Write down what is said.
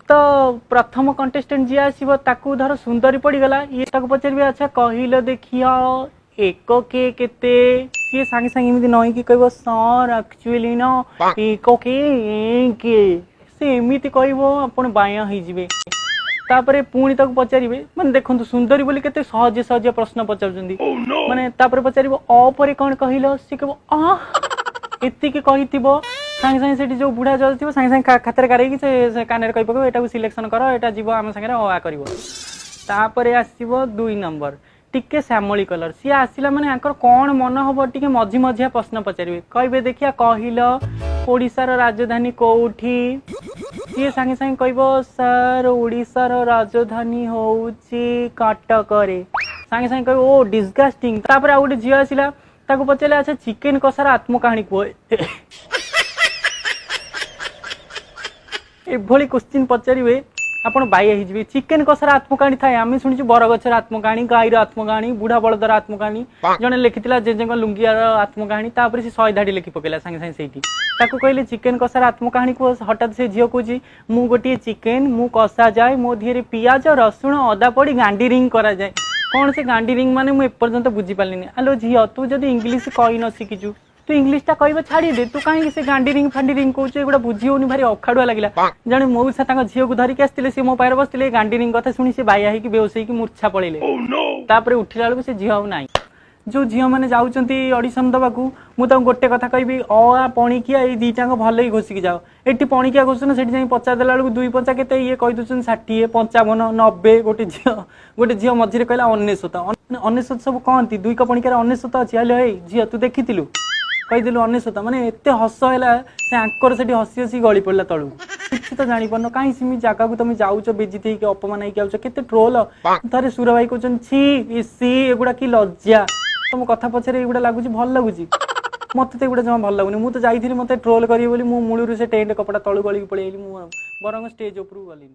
ତ ପ୍ରଥମ କଣ୍ଟେଷ୍ଟେଣ୍ଟ ଯିଏ ଆସିବ, ତାକୁ ଧର ସୁନ୍ଦରୀ ପଡ଼ିଗଲା। ଇଏ ତାକୁ ପଚାରିବେ, ଆଚ୍ଛା କହିଲ ଦେଖିଆ, ଏକ କେ କେତେ? ସିଏ ସାଙ୍ଗେ ସାଙ୍ଗେ ଏମିତି ନଇଁକି କହିବ, ସାର୍, ଆକ୍ଚୁଆଲି ନା ଏକ କେ ଏକ। ସେ ଏମିତି କହିବ, ଆପଣ ବାୟା ହେଇଯିବେ। ତାପରେ ପୁଣି ତାକୁ ପଚାରିବେ, ମାନେ ଦେଖନ୍ତୁ, ସୁନ୍ଦରୀ ବୋଲି କେତେ ସହଜ ସହଜ ପ୍ରଶ୍ନ ପଚାରୁଛନ୍ତି। ମାନେ ତାପରେ ପଚାରିବ, ଅ ପରେ କଣ କହିଲ? ସିଏ କହିବ ଅ। ଏତିକି କହିଥିବ, ସାଙ୍ଗେ ସାଙ୍ଗେ ସେଠି ଯୋଉ ବୁଢା ଜଜ୍ ଥିବ, ସାଙ୍ଗେ ସାଙ୍ଗେ ଖାତାରେ ଗାରେଇକି ସେ କାନରେ କହି ପକେଇବ, ଏଟାକୁ ସିଲେକ୍ସନ କର, ଏଟା ଯିବ ଆମ ସାଙ୍ଗରେ, ଅ ଆ କରିବ। ତାପରେ ଆସିବ 2 ନମ୍ବର, ଟିକେ ଶ୍ୟାମଳି କଲର। ସିଏ ଆସିଲା ମାନେ ଆଙ୍କର କଣ ମନ ହବ, ଟିକେ ମଝି ମଝିଆ ପ୍ରଶ୍ନ ପଚାରିବେ। କହିବେ, ଦେଖିଆ କହିଲ, ଓଡ଼ିଶାର ରାଜଧାନୀ କୋଉଠି? ସିଏ ସାଙ୍ଗେ ସାଙ୍ଗେ କହିବ, ସାର୍, ଓଡ଼ିଶାର ରାଜଧାନୀ ହଉଛି କଟକରେ। ସାଙ୍ଗେ ସାଙ୍ଗେ କହିବ, ଓ ଡିସଗାଷ୍ଟିଂ। ତାପରେ ଆଉ ଗୋଟେ ଝିଅ ଆସିଲା, ତାକୁ ପଚାରିଲେ, ଆଚ୍ଛା, ଚିକେନ କଷାର ଆତ୍ମକାହାଣୀ କୁହ। ଏଭଳି କୋଶ୍ଚିନ୍ ପଚାରିବେ, ଆପଣ ବାଇଆ ହେଇଯିବେ। ଚିକେନ କଷାର ଆତ୍ମକାହାଣୀ ଥାଏ? ଆମେ ଶୁଣିଛୁ ବରଗଛର ଆତ୍ମକାହାଣୀ, ଗାଈର ଆତ୍ମକାହାଣୀ, ବୁଢା ବଳଦର ଆତ୍ମକାହାଣୀ। ଜଣେ ଲେଖିଥିଲା ଜେଜେଙ୍କ ଲୁଙ୍ଗିଆର ଆତ୍ମକାହାଣୀ, ତାପରେ ସେ 100 ଧାଡ଼ି ଲେଖି ପକେଇଲା ସାଙ୍ଗେ ସାଙ୍ଗେ ସେଇଠି। ତାକୁ କହିଲେ, ଚିକେନ କଷାର ଆତ୍ମକାହାଣୀ କୁହ। ହଠାତ୍ ସେ ଝିଅ କହୁଛି, ମୁଁ ଗୋଟିଏ ଚିକେନ, ମୁଁ କଷା ଯାଏ, ମୋ ଦେହରେ ପିଆଜ, ରସୁଣ, ଅଦା ପଡି ଗାଣ୍ଡି ରିଙ୍ଗ କରାଯାଏ। କଣ ସେ ଗାଣ୍ଡି ରିଙ୍ଗ ମାନେ, ମୁଁ ଏପର୍ଯ୍ୟନ୍ତ ବୁଝିପାରିଲିନି। ଆଲୋ ଝିଅ, ତୁ ଯଦି ଇଂଲିଶ କହି ନ ଶିଖିଛୁ, ତୁ ଇଂଲିଶଟା କହିବା ଛାଡ଼ି ଦେ। ତୁ କାହିଁକି ସେ ଗାଣ୍ଡି ରିଙ୍ଗ ଫାଣ୍ଡି ରିଙ୍ଗ କହୁଛୁ? ଏଗୁଡ଼ା ବୁଝି ହଉନି, ଭାରି ଅଖାଡୁଆ ଲାଗିଲା। ଜଣେ ମଉସା ତାଙ୍କ ଝିଅକୁ ଧରିକି ଆସିଥିଲେ, ସେ ମୋ ପାଖରେ ବସିଥିଲେ। ଗାଣ୍ଡି ରିଙ୍ଗ କଥା ଶୁଣି ସେ ବାଇଆ ହେଇକି ବେହୋସ ହେଇକି ମୂର୍ଚ୍ଛା ପଳେଇଲେ। ତାପରେ ଉଠିଲା ବେଳକୁ ସେ ଝିଅ ଆଉ ନାହିଁ। ଯୋଉ ଝିଅମାନେ ଯାଉଛନ୍ତି ଅଡିସନ ଦବାକୁ, ମୁଁ ତାଙ୍କୁ ଗୋଟେ କଥା କହିବି, ଅ ଆ, ପଣିକିଆ, ଏଇ ଦିଟାଙ୍କ ଭଲକି ଘୋଷିକି ଯାଅ। ଏଠି ପଣିକିଆ ଘୋଷୁନ, ସେଠି ଯାଇ ପଚାରିଦେଲା ବେଳକୁ 2 ପଞ୍ଚା କେତେ, ଇଏ କହିଦଉଛନ୍ତି 60, 55, 90। ଗୋଟେ ଝିଅ ମଝିରେ କହିଲା 99। 99 ସବୁ କହନ୍ତି, ଦୁଇକ ପଣିକିଆରେ 99 ଅଛି? ହେଲେ ଏଇ ଝିଅ, ତୁ ଦେଖିଥିଲୁ କହିଦେଲୁ 99? ମାନେ ଏତେ ହସ ହେଲା, ସେ ଆଙ୍କର ସେଠି ହସି ହସି ଗଳି ପଡ଼ିଲା ତଳକୁ। କିଛି ତ ଜାଣିପାରୁନ, କାହିଁ ସେମିତି ଜାଗାକୁ ତମେ ଯାଉଛ? ବେଜିତ ହେଇକି, ଅପମାନ ହେଇକି ଆଉଛ। କେତେ ଟ୍ରୋଲ! ଥରେ ସୁର ଭାଇ କହୁଛନ୍ତି, ଛି ସି, ଏଗୁଡ଼ା କି ଲଜ୍ଜା। ତମ କଥା ପଛରେ ଏଇଗୁଡ଼ା ଲାଗୁଛି, ଭଲ ଲାଗୁଛି? ମତେ ତ ଏଗୁଡ଼ା ଜମା ଭଲ ଲାଗୁନି। ମୁଁ ତ ଯାଇଥିଲି ମତେ ଟ୍ରୋଲ କରିବେ ବୋଲି, ମୁଁ ମୂଳରୁ ସେ ଟେଣ୍ଟ କପଡ଼ା ତଳୁ ଗଳିକି ପଳେଇ ଆଇଲି। ମୁଁ ବରଂ ଷ୍ଟେଜ ଉପରକୁ ଗଲିନି।